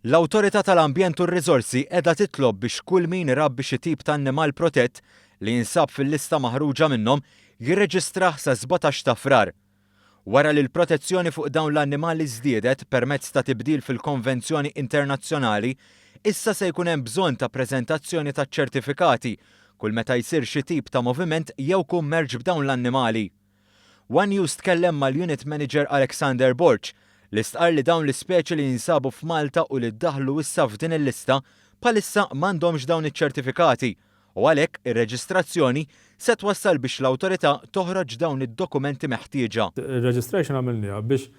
L-Awtorità tal-Ambjent u r-Riżorsi qiegħda titlob biex kull min irabbi xi tip ta' annimal protett li jinsab fil-lista maħruġa minnhom jirreġistrah sa 17 ta' Frar. Wara li l-protezzjoni fuq dawn l-annimali żdiedet permezz ta' tibdil fil-konvenzjoni internazzjonali, issa se jkun hemm bżonn ta' preżentazzjoni taċ-ċertifikati kull meta jsir xi tip ta' moviment jew kummerċ b'dawn l-annimali. One News tkellem mal-Unit Manager Alexander Borg, li stqarr li dawn l-ispeċi li jinsabu f'Malta u li ddaħħlu issa f'din il-lista bħalissa m'għandhomx dawn iċ-ċertifikati u għalhekk ir-reġistrazzjoni se twassal biex l-awtorità toħroġ dawn id-dokumenti meħtieġa. Ir-registration għamilniha biex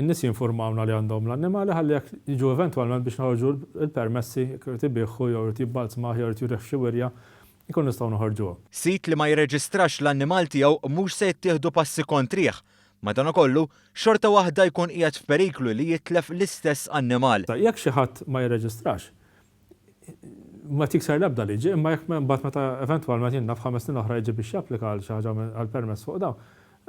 in-nies jinfurmawna li għandhom l-annimali ħalli jekk jiġu eventwalment biex noħorġu l-permessi, jekk irid ibigħhu jew irid jibbalzmah jew irid jurih f'xi wirja, inkunu nistgħu noħorġuhom. Sid li ma jirreġistrax l-annimal tiegħu mhux se jittieħdu passi kontrih. Madankollu, xorta waħda jkun qiegħed f'periklu li jitlef l-istess annimal. Jekk xi ħadd ma jirreġistrax, ma tikser l-ebda liġi, imma jekk mbagħad meta eventwalment jien naf ħames snin oħra jiġi biex japplika għal xi ħaġa għal permess fuq dawn,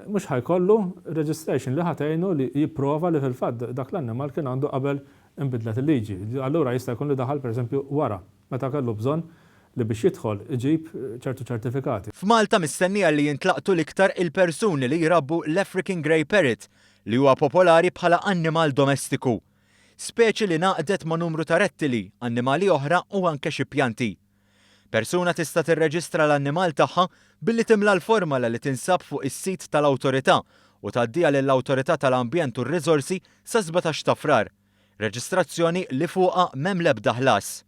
mhux ħa jkollu registration li ħa tgħinu li jipprova li fil-fatt dak l-annimal kien għandu qabel inbidlet il-liġi. Allura jista' jkun li daħal pereżempju wara, meta kellu bżonn li biex jidħol iġib ċertu ċertifikati. F'Malta mistennija li jintlaqtu l-iktar il-persuni li jrabbu l-African Grey Parrot, li huwa popolari bħala annimal domestiku. Speċi li ngħaqdet ma' numru ta' rettili, annimali oħra u anke xi pjanti. Persuna tista' tirreġistra l-annimal tagħha billi timla l-formola li tinsab fuq is-sit tal-awtorità u tgħaddiha lill-Awtorità tal-Ambjent u r-Riżorsi sas-17 ta' Frar. Reġistrazzjoni li fuqha m'hemm l-ebda ħlas.